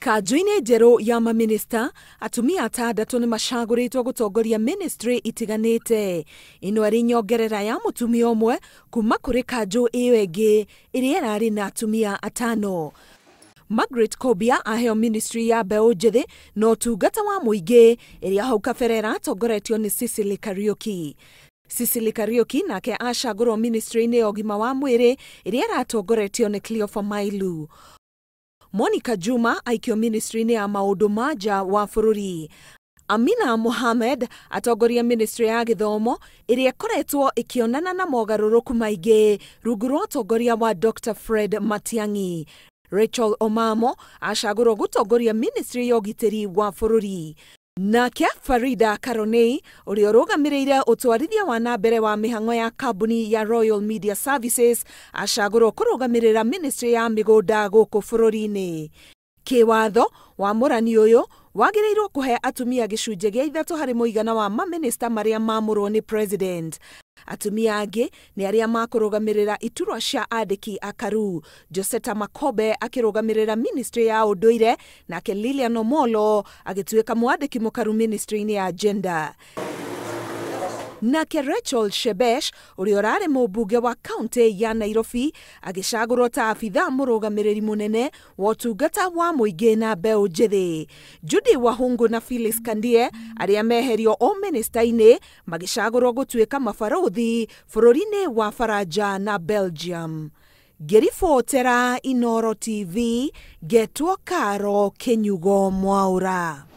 Kanjũ-inĩ njerũ ya mamĩnĩsta, atumia atandatũ nĩ macagũrĩtwo gũtongoria ministry itiganĩte. Ĩno ĩrĩ nyongerera ya mũtumia ũmwe kuma kũrĩ kanjũ ĩyo ĩngĩ ĩrĩa ĩrarĩ na atumia atano. Margaret Kobia aheo ministry ya mbeũ njĩthĩ na ũtungata wa mũingĩ ĩrĩa hau kabere ĩratongoretio nĩ Cecily Kariuki. Cecily Kariuki nake acagũrwo ministry-inĩ ya ũgima wa mwĩrĩ ĩrĩa ĩratongoretio nĩ Cleopa Mailu. Monica Juma aikio ministry-inĩ ya maũndũ ma nja wa bũrũri. Amina Mohamed atongoria ministry ya gĩthomo ĩrĩa ĩkoretwo ĩkĩonana na mogarũrũku maingĩ rungu rwa ũtongoria wa Dr. Fred Matiang'i. Rachel Omamo acagũrwo gũtongoria ministry ya ũgitĩri wa bũrũri. Nake Farida Karonei ũrĩa ũrũgamĩrĩire ũtwarithia wa na mbere wa mĩhang'o ya kambuni ya Royal Media Services acagũrwo kũrũgamĩrĩra ministry ya mĩgũnda gũkũ bũrũri-inĩ. Kĩwatho wamũrani ũyũ wagĩrĩirwo kũhe atumia gĩcunjĩ gĩa ithatũ harĩ mũigana wa mamĩnĩsta marĩa mamũrwo nĩ president. Atumia angĩ nĩ arĩa makũrũgamĩrĩra iturwa cia andĩki akaru. Joseta Makobe akĩrũgamĩrĩra ministry ya ũndũire, nake Lilian Omolo agĩtuĩka mwandĩki mũkaru ministry-inĩ ya gender. Nake Rachel Shebesh ũrĩa ũrarĩ mũmbunge wa kaunti ya Nairobi agĩcagũrwo ta abithaa mũrũgamĩrĩri mũnene wa ũtungata wa mũingĩ na mbeũ njĩthĩ. Judy Wahungu na Phyllis Kandie arĩa meherio o minista-inĩ magĩcagũrwo gũtuĩka mabarũthi bũrũri-inĩ wa Faranja na Belgium. Ngĩribotera Inooro TV, ngetwo Karo Kĩnyugo Mwaũra.